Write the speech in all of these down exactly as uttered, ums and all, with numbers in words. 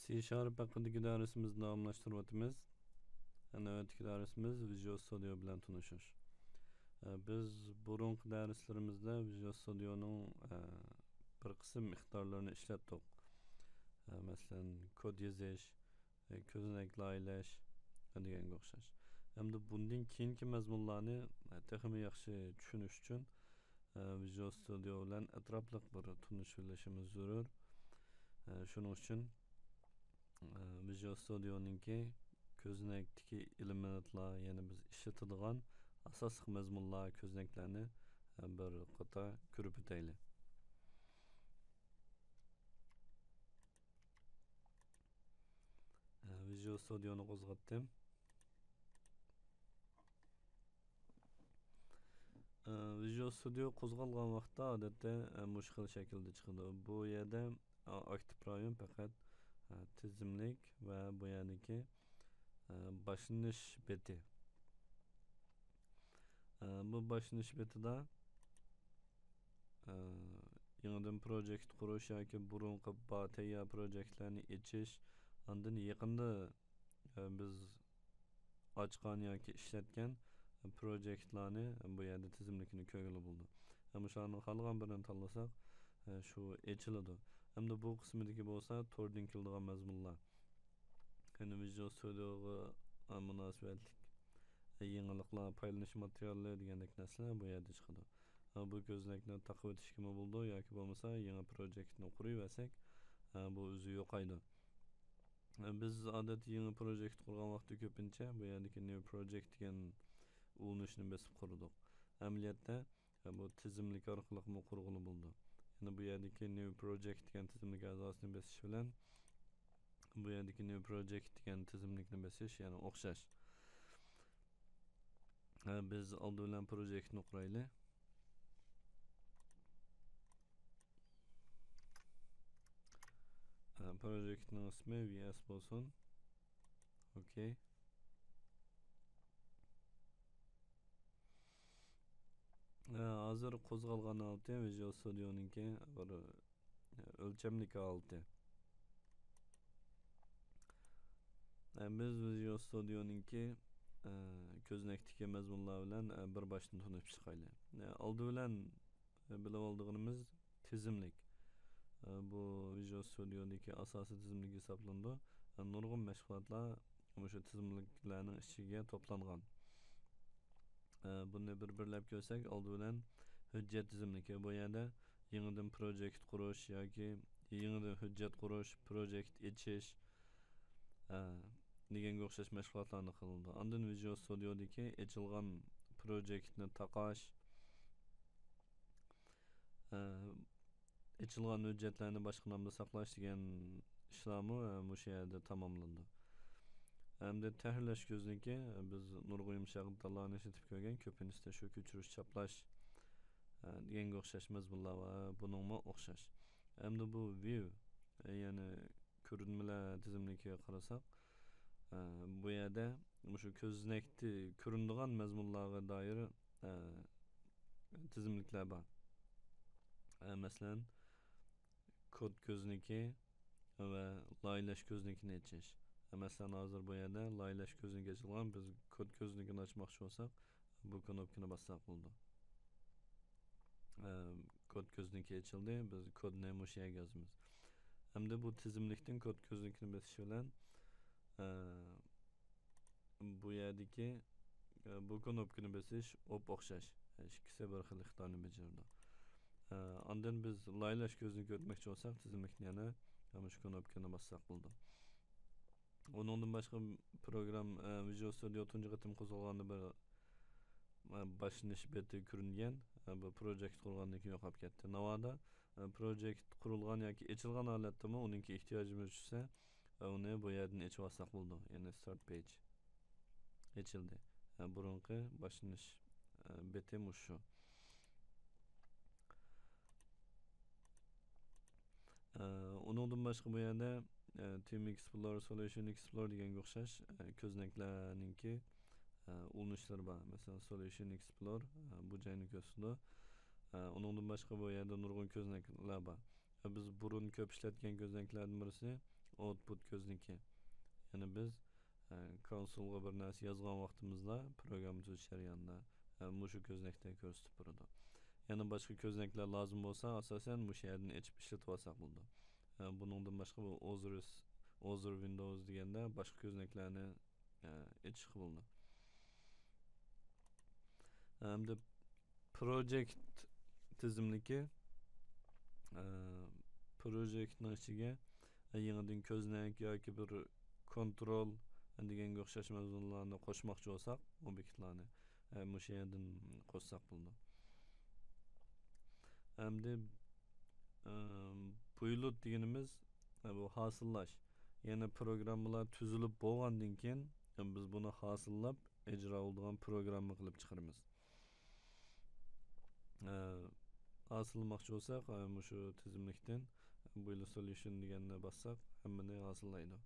سى شارپ ھەققىدىكى دەرسىمىزنى داۋاملاشتۇرۇۋاتىمىز. نۆۋەتتىكى دەرسىمىز ۋىژۇئال ستۇدىيو بىلەن تونۇشۇش. ئە، بىز بۇرۇنقى دەرسلىرىمىزدە ۋىژۇئال ستۇدىيونىڭ، ئە، بىر قىسىم ئىقتىدارلىرىنى ئىشلەتتۇق. ئە، مەسىلەن، كود يېزىش، ئە، كۆزنەك لايىھەلەش، ئە، دېگەنگە ئوخشاش. ئەمدى بۇندىن كېيىنكى مەزمۇنلارنى، ئە، تېخىمۇ ياخشى چۈشىنىش ئۈچۈن، ئە، ۋىژۇئال ستۇدىيو بىلەن ئەتراپلىق بىر تونۇشۇۋېلىشىمىز زۆرۈر. ئە، شۇنىڭ ئۈچۈن، ئە، ۋىژۇئال ستۇدىيونىڭكى كۆزنەكتىكى ئېلېمېنتلار، يەنى بىز ئىشلىتىدىغان ئاساسلىق مەزمۇنلار، كۆزنەكلەرنى، ئە، بىر قاتار كۆرۈپ ئۆتەيلى. ئە، ۋىژۇئال ستۇدىيونى قوزغاتتىم. ئە، ۋىژۇئال ستۇدىيو قوزغالغان ۋاقىتتا، ئادەتتە، ئە، مۇشۇ خىل شەكىلدە چىقىدۇ. بۇ يەردە، ئە، ئاكتىپ رايون پەقەت، ئە، تىزىملىك ۋە بۇ يەردىكى، ئە، باشلىنىش بېتى. ئە، بۇ باشلىنىش بېتىدا، ئە، يېڭىدىن پروجېكت قۇرۇش ياكى بۇرۇنقى بار تەييار پروجېكتلارنى ئېچىش، ئاندىن يېقىندا، ئە، بىز ئاچقان ياكى ئىشلەتكەن پروجېكتلارنى بۇ يەردە تىزىملىكىنى كۆرگىلى بولىدۇ. ھەم شۇلارنىڭ خالىغان بىرىنى تاللىساق، ئە، شۇ ئېچىلىدۇ. ئەمدى بۇ قىسمىدىكى بولسا توردىن كېلىدىغان مەزمۇنلار. يەنى ۋىژۇئال ستۇدىيوغا، ئە، مۇناسىۋەتلىك، ئە، يېڭىلىقلار، پايدىلىنىش ماتېرىيالى دېگەندەك نەرسىلەر بۇ يەردە چىقىدۇ. ئە، بۇ كۆزنەكنى تاقىۋېتىشكىمۇ بولىدۇ ياكى بولمىسا يېڭى پروجېكتنى قۇرۇۋەرسەك، ئە، بۇ ئۆزى يوقايدۇ. بىز ئادەتتە يېڭى پروجېكت قۇرغان ۋاقىتتا كۆپىنچە بۇ يەردىكى نيۇ پروجېكت دېگەن ئۇلىنىشنى بېسىپ قۇردۇق. ئەمەلىيەتتە بۇ تىزىملىك ئارقىلىقمۇ قۇرغىلى بولىدۇ. يەنى بۇ يەردىكى نيۇ پروجېكت دېگەن تىزىملىك ئەزاسىنى بېسىش بىلەن بۇ يەردىكى نيۇ پروجېكت دېگەن تىزىملىكنى بېسىش يەنە ئوخشاش. ھە، بىز ئالدى بىلەن پروجېكتنى قۇرايلى. ھە، پروجېكتنىڭ ئىسمى ۋي ئېس بولسۇن. ئوكەي. ھە، ھازىر قوزغالغان ھالىتى ۋىژۇئال ستۇدىيونىڭكى بىر ئۆلچەملىك ھالىتى. ئە، بىز ۋىژۇئال ستۇدىيونىڭكى، ئە، كۆزنەكتىكى مەزمۇنلار بىلەن، ئە، بىر باشتىن تونۇشۇپ چىقايلى. ئە، ئالدى بىلەن، ئە، بىلىۋالىدىغىنىمىز تىزىملىك. ئە، بۇ ۋىژۇئال ستۇدىيودىكى ئاساسىي تىزىملىك ھېسابلىنىدۇ. ئە، نۇرغۇن مەشغۇلاتلار مۇشۇ تىزىملىكلەرنىڭ ئىچىگە توپلانغان. ئە، بۇنى بىر-بىرلەپ كۆرسەك، ئالدى بىلەن ھۆججەت تىزىملىكى. بۇ يەردە يېڭىدىن پروجېكت قۇرۇش ياكى يېڭىدىن ھۆججەت قۇرۇش، پروجېكت ئېچىش، ئە، دېگەنگە ئوخشاش مەشغۇلاتلارنى قىلىدۇ. ئاندىن ۋىژۇئال ستۇدىيودىكى ئېچىلغان پروجېكتنى تاقاش، ئە، ئېچىلغان ھۆججەتلەرنى باشقا نامدا ساقلاش دېگەن ئىشلارمۇ، ئە، مۇشۇ يەردە تاماملىنىدۇ. ئەمدى تەھرىرلەش كۆزنىكى، بىز نۇرغۇن يۇمشاق دېتاللارنى ئىشلىتىپ كۆرگەن، كۆپىنچىسىدە شۇ كۆچۈرۈش، چاپلاش، ئە، دېگەنگە ئوخشاش مەزمۇنلار بار. بۇنىڭمۇ ئوخشاش. ئەمدى بۇ ۋىۋ، ئە، يەنى كۆرۈنمىلەر تىزىملىكىگە قارىساق، ئە، بۇ يەردە مۇشۇ كۆزنەكتە كۆرۈنىدىغان مەزمۇنلارغا دائىر، ئە، تىزىملىكلەر بار. ئە، مەسىلەن، كود كۆزنىكى ۋە لايىھەلەش كۆزنىكىنى ئېچىش. ئە، مەسىلەن، ھازىر بۇ يەردە لايىھەلەش كۆزنىكى ئېچىلغان، بىز كود كۆزنىكىنى ئاچماقچى بولساق، بۇ كنوپكىنى باسساق بولىدۇ. ئە، كود كۆزنىكى ئېچىلدى، بىز كودنى مۇشۇ يەرگە يازىمىز. ئەمدى بۇ تىزىملىكتىن كود كۆزنىكىنى بېسىش بىلەن، ئە، بۇ يەردىكى، ئە، بۇ كنوپكىنى بېسىش ئوپئوخشاش. ئىككىسى بىر خىل ئىقتىدارنى بېجىرىدۇ. ئە، ئاندىن بىز لايىھەلەش كۆزنىكىگە ئۆتمەكچى بولساق، تىزىملىكنى يەنە مۇشۇ كنوپكىنى باسساق بولىدۇ. ئۇنىڭدىن باشقا پروگرام، ئە، ۋىژۇئال ستۇدىيو تۇنجى قېتىم قوزغالغاندا بىر، ئە، باشلىنىش بېتى كۆرۈنگەن، ئە، بىر پروجېكت قۇرغاندىن كېيىن يوقاپ كەتتى. ناۋادا، ئە، پروجېكت قۇرۇلغان ياكى ئېچىلغان ھالەتتىمۇ ئۇنىڭكى ئېھتىياجىمىز چۈشسە، ئە، ئۇنى بۇ يەردىن ئېچىۋالساق بولىدۇ. يەنى ستارت پېيج ئېچىلدى. ئە، بۇرۇنقى باشلىنىش، ئە، بېتى مۇشۇ. ئە، ئۇنىڭدىن باشقا بۇ يەردە، ئە، تىم ئېكسپلور، سوليۇشن ئېكسپلور دېگەنگە ئوخشاش، ئە، كۆزنەكلەرنىڭكى، ئە، ئۇلىنىشلىرى بار. مەسىلەن، سوليۇشن ئېكسپلور، ئە، بۇ جاينى كۆرسىتىدۇ. ئە، ئۇنىڭدىن باشقا بۇ يەردە نۇرغۇن كۆزنەكلەر بار. ئە، بىز بۇرۇن كۆپ ئىشلەتكەن كۆزنەكلەردىن بىرسى ئاوتپۇت كۆزنىكى. يەنى بىز، ئە، كونسولغا بىر نەرسە يازغان ۋاقتىمىزدا پروگرامما تۈزۈش جەريانىدا، ئە، مۇشۇ كۆزنەكتە كۆرسىتىپ بېرىدۇ. يەنە باشقا كۆزنەكلەر لازىم بولسا، ئاساسەن مۇشۇ يەردىن ئېچىپ ئىشلىتىۋالساق بولىدۇ. ئە، بۇنىڭدىن باشقا بۇ ئوزرس، ئوزر ۋىندوۋز دېگەندە باشقا كۆزنەكلەرنى، ئە، ئېچىشقا بولىدۇ. ئەمدى پروجېكت تىزىملىكى، ئە، پروجېكتنىڭ ئىچىگە، ئە، يېڭىدىن كۆزنەك ياكى بىر كونترول دېگەنگە ئوخشاش مەزمۇنلارنى قوشماقچى بولساق، ئوبيېكتلارنى، ئە، مۇشۇ يەردىن قوشساق بولىدۇ. ئەمدى، ئە، بۇيلۇت دېگىنىمىز، ئە، بۇ ھاسىللاش. يەنى پروگراممىلار تۈزۈلۈپ بولغاندىن كېيىن، ئە، بىز بۇنى ھاسىللاپ ئىجرا بولىدىغان پروگرامما قىلىپ چىقىرىمىز. ئە، ھاسىللىماقچى بولساق، ئە، مۇشۇ تىزىملىكتىن بۇيلۇت سوليۇشن دېگەننى باسساق، ھەممىنى ھاسىللايدۇ.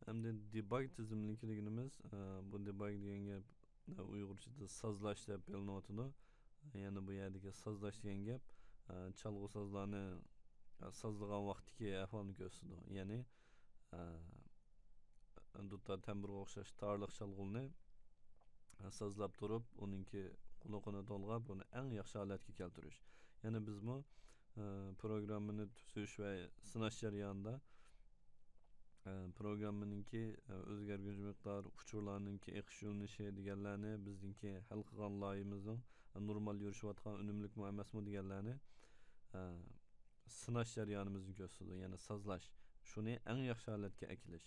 ئەمدى دېباگ تىزىملىكى دېگىنىمىز، ئە، بۇ دېباگ دېگەن گەپ، ئە، ئۇيغۇرچىدا سازلاش دەپ بىلىنىۋاتىدۇ. يەنى بۇ يەردىكى سازلاش دېگەن گەپ، ئە، چالغۇ سازلارنى، ئە، سازلىغان ۋاقىتتىكى ئەھۋالنى كۆرسىتىدۇ. يەنى، ئە، دۇتار تەمبۇرغا ئوخشاش تارلىق چالغۇنى، ئە، سازلاپ تۇرۇپ، ئۇنىڭكى قۇلىقىنى تولغاپ، ئۇنى ئەڭ ياخشى ھالەتكە كەلتۈرۈش. يەنى بىزمۇ، ئە، پروگراممىنى تۈزۈش ۋە سىناش جەريانىدا، ئە، پروگراممىنىڭكى، ئە، ئۆزگەرگۈچى مىقدار، ئۇچۇرلارنىڭكى ئېقىش يۆنىلىشى دېگەنلەرنى بىزنىڭكى ھەل قىلغان لايىھىمىزنىڭ نورمال يۈرۈشۈۋاتقان ئۈنۈملۈكمۇ ئەمەسمۇ دېگەنلەرنى، ئە، سىناش جەريانىمىزنى كۆرسىتىدۇ، يەنى سازلاش. شۇنى ئەڭ ياخشى ھالەتكە ئەكېلىش.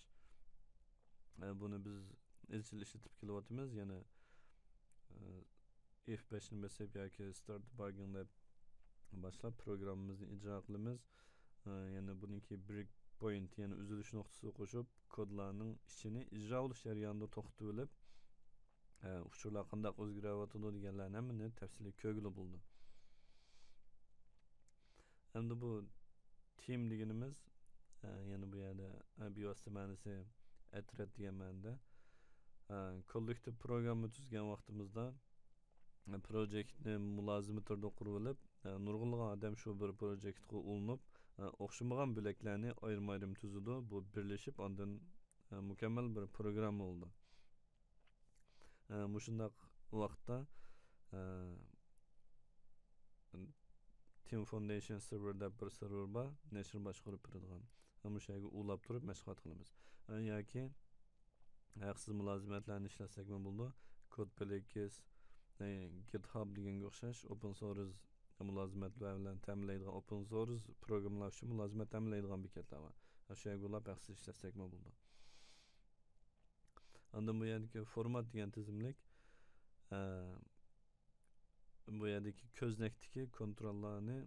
ئە، بۇنى بىز ئىزچىل ئىشلىتىپ كېلىۋاتىمىز. يەنى، ئە، ئېف بەشنى بېسىپ ياكى ستارت دېباگىڭ دەپ باشلاپ پروگراممىمىزنى ئىجرا قىلىمىز. ئە، يەنى بۇنىڭكى برېك پوينت، يەنى ئۈزۈلۈش نۇقتىسى قوشۇپ، كودلارنىڭ ئىچىنى ئىجرا بولۇش جەريانىدا توختىتىۋېلىپ، ئە، ئۇچۇرلار قانداق ئۆزگىرىۋاتىدۇ دېگەنلەرنى ھەممىنى تەپسىلىي كۆرگىلى بولىدۇ. ئەمدى بۇ تىم دېگىنىمىز، ئە، يەنە بۇ يەردە، ئە، بىۋاسىتە مەنىسى ئەترەت دېگەن مەنىدە. ئە، كوللېكتىپ پروگرامما تۈزگەن ۋاقتىمىزدا، ئە، پروجېكتنى مۇلازىمەت تۈرىدە قۇرۇۋېلىپ، ئە، نۇرغۇنلىغان ئادەم شۇ بىر پروجېكتقا ئۇلىنىپ، ئە، ئوخشىمىغان بۆلەكلەرنى ئايرىم-ئايرىم تۈزىدۇ. بۇ بىرلىشىپ ئاندىن، ئە، مۇكەممەل بىر پروگرامما بولىدۇ. ئە، مۇشۇنداق ۋاقىتتا، ئە، تىم فوندېيشن سېرۋېر دەپ بىر سېرۋېر بار، نەشر باشقۇرۇپ بېرىدىغان. مۇشۇ يەرگە ئۇلاپ تۇرۇپ مەشغۇلات قىلىمىز. ئە، ياكى ھەقسىز مۇلازىمەتلەرنى ئىشلەتسەكمۇ بولىدۇ. كود پلېكس، ئە، گىتھاب دېگەنگە ئوخشاش ئوپېن سورس مۇلازىمەتلەر بىلەن تەمىنلەيدىغان، ئوپېن سورس پروگراممىلار ئۈچۈن مۇلازىمەت تەمىنلەيدىغان بېكەتلەر بار. شۇ يەرگە ئۇلاپ ھەقسىز ئىشلەتسەكمۇ بولىدۇ. ئاندىن بۇ يەردىكى فورمات دېگەن تىزىملىك، ئە، بۇ يەردىكى كۆزنەكتىكى كونتروللارنى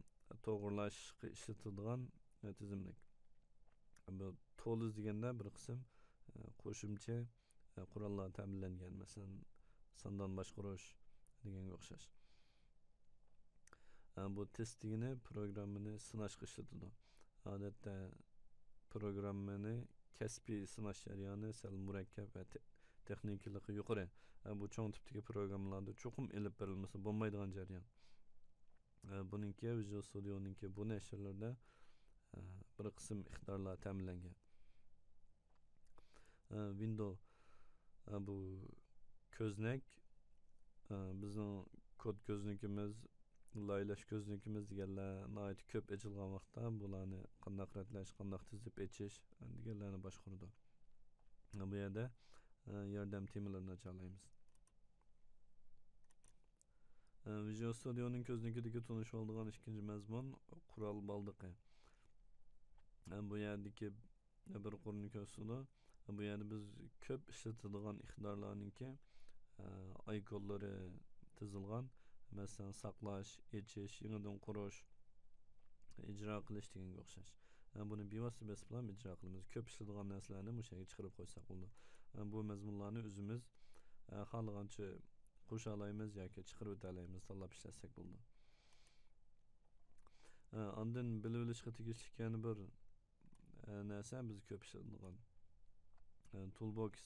توغرىلاشقا ئىشلىتىدىغان، ئە، تىزىملىك. بۇ تولز دېگەندە بىر قىسىم، ئە، قوشۇمچە، ئە، قوراللار تەمىنلەنگەن، مەسىلەن، ساندان باشقۇرۇش دېگەنگە ئوخشاش. ئە، بۇ تېست دېگىنى پروگراممىنى سىناشقا ئىشلىتىدۇ. ئادەتتە پروگراممىنى كەسپىي سىناش جەريانى سەل مۇرەككەپ ۋە تې-، تېخنىكىلىقى يۇقىرى. ئە، بۇ چوڭ تىپتىكى پروگراممىلاردا چوقۇم ئېلىپ بېرىلمىسا بولمايدىغان جەريان. ئە، بۇنىڭكى ۋىژۇئال ستۇدىيونىڭكى بۇ نەشرلىرىدە، ئە، بىر قىسىم ئىقتىدارلار تەمىنلەنگەن. ئە، ۋىندو، ئە، بۇ كۆزنەك، ئە، بىزنىڭ كود كۆزنىكىمىز، لايىھەلەش كۆزنىكىمىز دېگەنلەر ناھايىتى كۆپ ئېچىلغان ۋاقىتتا بۇلارنى قانداق رەتلەش، قانداق تىزىپ ئېچىش، ئە، دېگەنلەرنى باشقۇرىدۇ. ئە، بۇ يەردە، ئە، ياردەم تېمىلىرىنى ئاچالايمىز. ئە، ۋىژۇئال ستۇدىيونىڭ كۆزنىكىدىكى تونۇشۇۋالىدىغان ئىككىنچى مەزمۇن قورال بالدىقى. ئە، بۇ يەردىكى بىر قۇرنى كۆرسىتىدۇ. بۇ يەردە بىز كۆپ ئىشلىتىدىغان ئىقتىدارلارنىڭكى، ئە، ئايكونلىرى تىزىلغان. مەسىلەن، ساقلاش، ئېچىش، يېڭىدىن قۇرۇش، ئىجرا قىلىش دېگەنگە ئوخشاش. ئە، بۇنى بىۋاسىتە بېسىپلا ئىجرا قىلىمىز. كۆپ ئىشلىتىدىغان نەرسىلەرنى مۇشۇ يەرگە چىقىرىپ قويساق بولىدۇ. ئە، بۇ مەزمۇنلارنى ئۆزىمىز، ئە، خالىغانچە قوشالايمىز ياكى چىقىرىۋېتەلەيمىز، تاللاپ ئىشلەتسەك بولىدۇ. ئە، ئاندىن بىلىۋېلىشقا تېگىشلىك يەنە بىر، ئە، نەرسە بىز كۆپ ئىشلىتىدىغان، ئە، تۇلبوكس،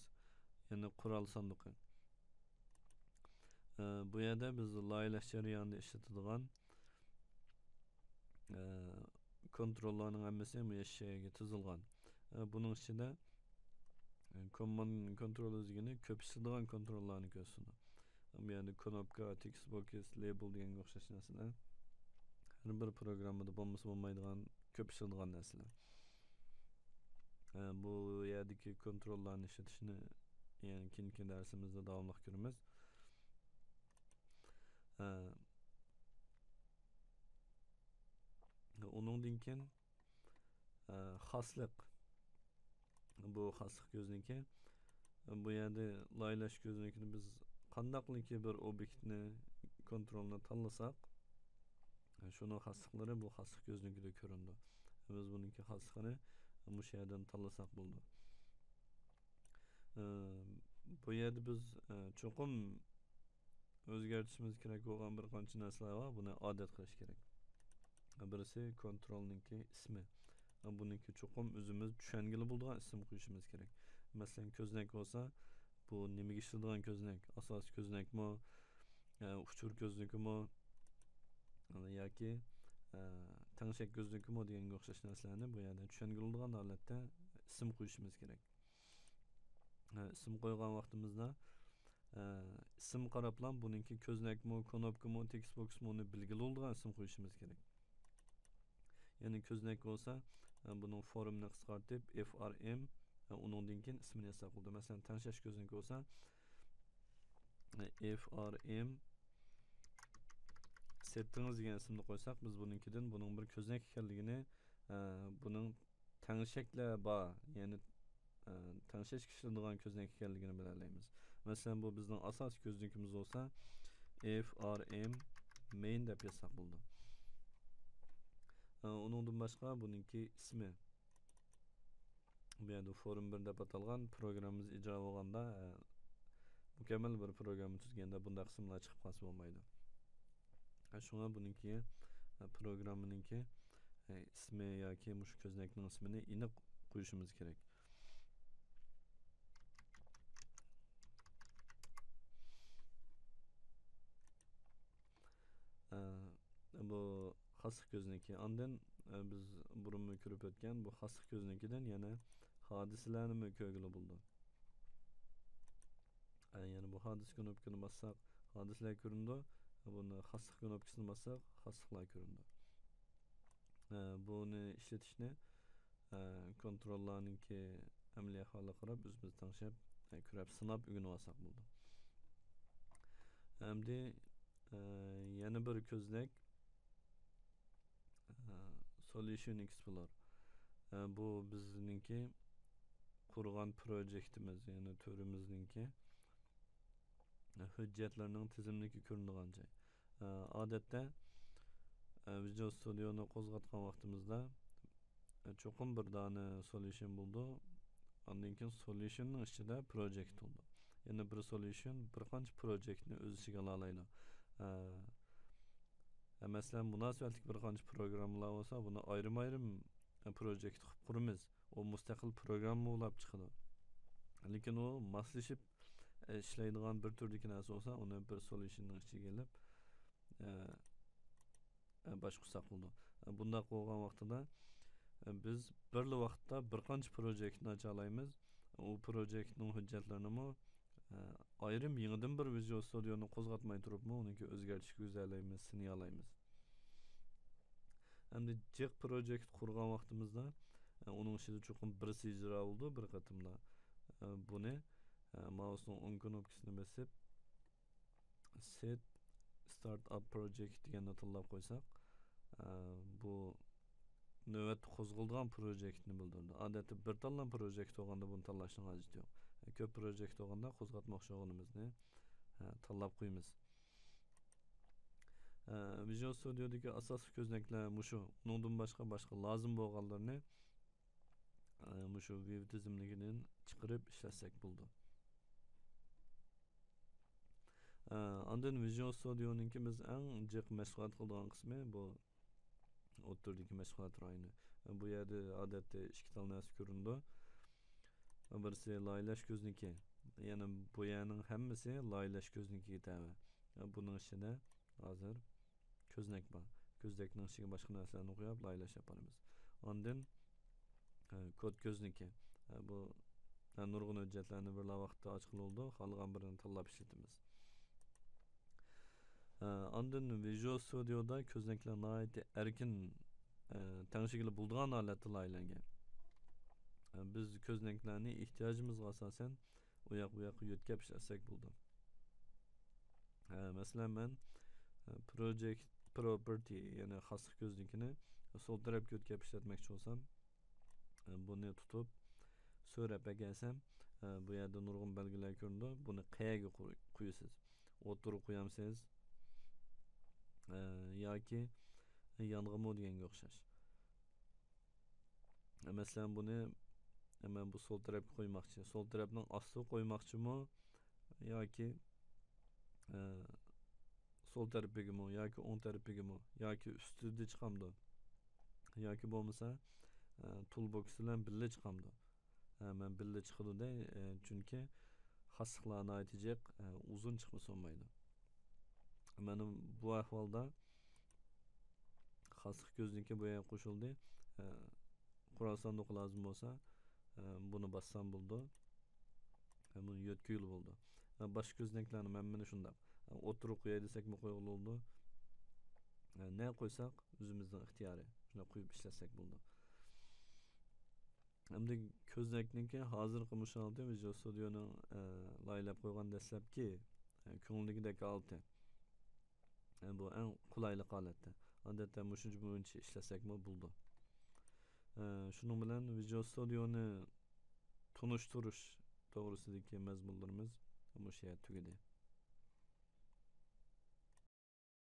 يەنى قورال ساندۇقى. ئە، بۇ يەردە بىز لايىھەلەش جەريانىدا ئىشلىتىدىغان، ئە، كونتروللارنىڭ ھەممىسى مۇشۇ يەرگە تىزىلغان. ئە، بۇنىڭ ئىچىدە، ئە، كوماند كونترول دېگىنى كۆپ ئىشلىتىدىغان كونتروللارنى كۆرسىتىدۇ. بۇ يەردە كنوپكا، تېكىست بوكس، لېبېل دېگەنگە ئوخشاش نەرسىلەر. ھەر بىر پروگراممىدا بولمىسا بولمايدىغان، كۆپ ئىشلىتىدىغان نەرسىلەر. ئە، بۇ يەردىكى كونتروللارنى ئىشلىتىشنى، يەنى كېيىنكى دەرسىمىزدە داۋاملىق كۆرىمىز. ئە، ئۇنىڭدىن كېيىن، ئە، خاسلىق. بۇ خاسلىق كۆزنىكى. بۇ يەردە لايىھەلەش كۆزنىكىنى بىز قانداقلىكى بىر ئوبيېكتنى، كونترولنى تاللىساق، شۇنىڭ خاسلىقلىرى بۇ خاسلىق كۆزنىكىدە كۆرۈنىدۇ. بىز بۇنىڭكى خاسلىقىنى مۇشۇ يەردىن تاللىساق بولىدۇ. ئە، بۇ يەردە بىز، ئە، چوقۇم ئۆزگەرتىشىمىز كېرەك بولغان بىر قانچە نەرسىلەر بار. بۇنى ئادەت قىلىش كېرەك. بىرسى كونترولنىڭكى ئىسمى. بۇنىڭكى چوقۇم ئۆزىمىز چۈشەنگىلى بولىدىغان ئىسىم قويۇشىمىز كېرەك. مەسىلەن، كۆزنەك بولسا، بۇ نېمىگە ئىشلىتىدىغان كۆزنەك؟ ئاساسىي كۆزنەكمۇ، ئە، ئۇچۇر كۆزنىكىمۇ ياكى، ئە، تەڭشەك كۆزنىكىمۇ دېگەنگە ئوخشاش نەرسىلەرنى بۇ يەردە چۈشەنگىلى بولىدىغان ھالەتتە ئىسىم قويۇشىمىز كېرەك. ئە، ئىسىم قويغان ۋاقتىمىزدا، ئە، ئىسىم قاراپلا بۇنىڭكى كۆزنەكمۇ، كنوپكىمۇ، تېكىست بوكسمۇ، ئۇنى بىلگىلى بولىدىغان ئىسىم قويۇشىمىز كېرەك. يەنى كۆزنەك بولسا، ئە، بۇنىڭ فورمىنى قىسقارتىپ، ئېف ئار ئېم، ئە، ئۇنىڭدىن كېيىن ئىسمىنى ياساپ بولىدۇ. مەسىلەن، تەڭشەش كۆزنىكى بولسا، ئېف ئار ئېم سېتىڭىز دېگەن ئىسىمنى قويساق، بىز بۇنىڭكىدىن بۇنىڭ بىر كۆزنەك ئىكەنلىكىنى، ئە، بۇنىڭ تەڭشەكلەر بار، يەنى، ئە، تەڭشەشكە ئىشلىتىدىغان كۆزنەك ئىكەنلىكىنى بىلەلەيمىز. مەسىلەن، بۇ بىزنىڭ ئاساسىي كۆزنىكىمىز بولسا، ئېف ئار ئېم مەين دەپ يازساق بولىدۇ. ئە، ئۇنىڭدىن باشقا بۇنىڭكى ئىسمى. بۇ يەردە فورم بىر دەپ ئاتالغان پروگراممىمىز ئىجرا بولغاندا، ئە، مۇكەممەل بىر پروگرامما تۈزگەندە بۇنداق ئىسىملار چىقىپ قالسا بولمايدۇ. ئە، شۇڭا بۇنىڭكى، ئە، پروگراممىنىڭكى، ئە، ئىسمى ياكى مۇشۇ كۆزنەكنىڭ ئىسمىنى ئېنىق قويۇشىمىز كېرەك. ئە، بۇ خاسلىق كۆزنىكى. ئاندىن، ئە، بىز بۇرۇنمۇ كۆرۈپ ئۆتكەن بۇ خاسلىق كۆزنىكىدىن يەنە ھادىسىلەرنىمۇ كۆرگىلى بولىدۇ. ئە، يەنە بۇ ھادىسە كۇنۇپكىنى باسساق، ھادىسىلەر كۆرۈنىدۇ. بۇنى خاسلىق كۇنۇپكىسىنى باسساق، خاسلىقلار كۆرۈنىدۇ. ئە، بۇنى ئىشلىتىشنى، ئە، كونتروللارنىڭكى ئەمەلىي ئەھۋالىغا قاراپ ئۆزىمىز تەڭشەپ، ئە، كۆرۈپ سىناپ ئۆگىنىۋالساق بولىدۇ. ئەمدى، ئە، يەنە بىر كۆزنەك، ئە، سوليۇشن ئېكسپلور. ئە، بۇ بىزنىڭكى قۇرغان پروجېكتىمىز، يەنى تۈرىمىزنىڭكى ھۆججەتلەرنىڭ تىزىملىكى كۆرۈنىدىغان جاي. ئە، ئادەتتە، ئە، ۋىژۇئال ستۇدىيونى قوزغاتقان ۋاقتىمىزدا، ئە، چوقۇم بىر دانە سوليۇشن بولىدۇ. ئاندىن كېيىن سوليۇشننىڭ ئىچىدە پروجېكت بولىدۇ. يەنى بىر سوليۇشن بىر قانچە پروجېكتنى ئۆز ئىچىگە ئالالايدۇ. ئە، ئە، مەسىلەن، مۇناسىۋەتلىك بىر قانچە پروگراممىلار بولسا، بۇنى ئايرىم-ئايرىم، ئە، پروجېكت قىلىپ قۇرىمىز. ئۇ مۇستەقىل پروگرامما بولاپ چىقىدۇ. لېكىن ئۇ ماسلىشىپ، ئە، ئىشلەيدىغان بىر تۈردىكى نەرسە بولسا، ئۇنى بىر سوليۇشننىڭ ئىچىگە ئېلىپ، ئە، ئە، باشقۇرساق بولىدۇ. ئە، بۇنداق بولغان ۋاقتىدا، ئە، بىز بىرلا ۋاقىتتا بىر قانچە پروجېكتنى ئاچالايمىز. ئۇ پروجېكتنىڭ ھۆججەتلىرىنىمۇ، ئە، ئايرىم يېڭىدىن بىر ۋىژۇئال ستۇدىيونى قوزغاتماي تۇرۇپمۇ ئۇنىڭكى ئۆزگەرتىشكە يۈزەلەيمىز، سىنىيالايمىز. ئەمدى جىق پروجېكت قۇرغان ۋاقتىمىزدا، ئە، ئۇنىڭ ئىچىدە چوقۇم بىرسى ئىجرا بولىدۇ بىر قېتىمدا. ئە، بۇنى، ئە، مائۇسنىڭ ئوڭ كۇنۇپكىسىنى بېسىپ، سېت ستارت ئاپ پروجېكت دېگەننى تاللاپ قويساق، ئە، بۇ نۆۋەتتە قوزغىلىدىغان پروجېكتنى بىلدۈرىدۇ. ئادەتتە بىر تاللا پروجېكت بولغاندا بۇنى تاللاشنىڭ ھاجىتى يوق. ئە، كۆپ پروجېكت بولغاندا قوزغاتماقچى بولغىنىمىزنى، ئە، تاللاپ قويىمىز. ئە، ۋىژۇئال ستۇدىيودىكى ئاساسلىق كۆزنەكلەر مۇشۇ. ئۇنىڭدىن باشقا، باشقا لازىم بولغانلىرىنى، ئە، مۇشۇ ۋىۋ تىزىملىكىدىن چىقىرىپ ئىشلەتسەك بولىدۇ. ئە، ئاندىن ۋىژۇئال ستۇدىيونىڭكى بىز ئەڭ جىق مەشغۇلات قىلىدىغان قىسمى بۇ ئوتتۇرىدىكى مەشغۇلات رايونى. بۇ يەردە ئادەتتە ئىككى تال نەرسە كۆرۈنىدۇ. بىرسى لايىھەلەش كۆزنىكى. يەنى بۇ يەرنىڭ ھەممىسى لايىھەلەش كۆزنىكىگە تەۋە. بۇنىڭ ئىچىدە ھازىر كۆزنەك بار. كۆزنەكنىڭ ئىچىگە باشقا نەرسىلەرنى قويۇپ لايىھەلەش ئاپىرىمىز. ئاندىن ئە، كود كۆزنىكى. ئە، بۇ ئە، نۇرغۇن ھۆججەتلەرنى بىرلا ۋاقىتتا ئاچقىلى بولىدۇ، خالىغان بىرىنى تاللاپ ئىشلىتىمىز. ئە، ئاندىن ۋىژۇئال ستۇدىيودا كۆزنەكلەر ناھايىتى ئەركىن، ئە، تەڭشىگىلى بولىدىغان ھالەتتە لايىھەلەنگەن. ئە، بىز كۆزنەكلەرنى ئېھتىياجىمىزغا ئاساسەن ئۇ ياق بۇ ياققا يۆتكەپ ئىشلەتسەك بولىدۇ. ئە، مەسىلەن، مەن ئە، پروجېكت پروپېرتى، يەنى خاسلىق كۆزنىكىنى سول تەرەپكە يۆتكەپ ئىشلەتمەكچى بولسام، ئە، بۇنى تۇتۇپ سۆرەپ ئەكەلسەم، ئە، بۇ يەردە نۇرغۇن بەلگىلەر كۆرۈنىدۇ. بۇنى قەيەرگە قوي-، قويىسىز؟ ئوتتۇرىغا قويامسىز؟ ئە، ياكى يانغىمۇ دېگەنگە ئوخشاش. مەسىلەن، بۇنى مەن بۇ سول تەرەپكە قويماقچى. سول تەرەپنىڭ ئاستىغا قويماقچىمۇ ياكى، ئە، سول تەرىپىگىمۇ ياكى ئوڭ تەرىپىگىمۇ ياكى ئۈستىدە چىقامدۇ؟ ياكى بولمىسا، ئە، تۇل بوكس بىلەن بىللە چىقامدۇ؟ ئە، مەن بىللە چىقىدۇ دەي، ئە، چۈنكى خاسلىقلار ناھايىتى جىق، ئە، ئۇزۇن چىقمىسا بولمايدۇ. مانا بۇ ئەھۋالدا خاسلىق كۆزنىكى بۇ يەرگە قوشۇلدى. ئە، قورال ساندۇقى لازىم بولسا، ئە، بۇنى باسسام بولىدۇ. ئە، بۇنى يۆتكىگىلى بولىدۇ. ئە، باشقا كۆزنەكلەرنى مەن مانا شۇنداق. ئە، ئوتتۇرىغا قوياي دېسەكمۇ قويغىلى بولىدۇ. ئە، نە قويساق ئۆزىمىزنىڭ ئىختىيارى. شۇنداق قويۇپ ئىشلەتسەك بولىدۇ. ئەمدى كۆزنەكنىڭكى ھازىرقى مۇشۇ ھالىتى ۋىژۇئال ستۇدىيونىڭ، ئە، لايىھەلەپ قويغان دەسلەپكى، ئە، كۆڭۈلدىكىدەك ھالىتى. ئە، بۇ ئەڭ قولايلىق ھالەتتە. ئادەتتە مۇشۇنچە بويىچە ئىشلەتسەكمۇ بولىدۇ. ئە، شۇنىڭ بىلەن ۋىژۇئال ستۇدىيونى تونۇشتۇرۇش توغرىسىدىكى مەزمۇنلىرىمىز مۇشۇ يەردە تۈگىدى.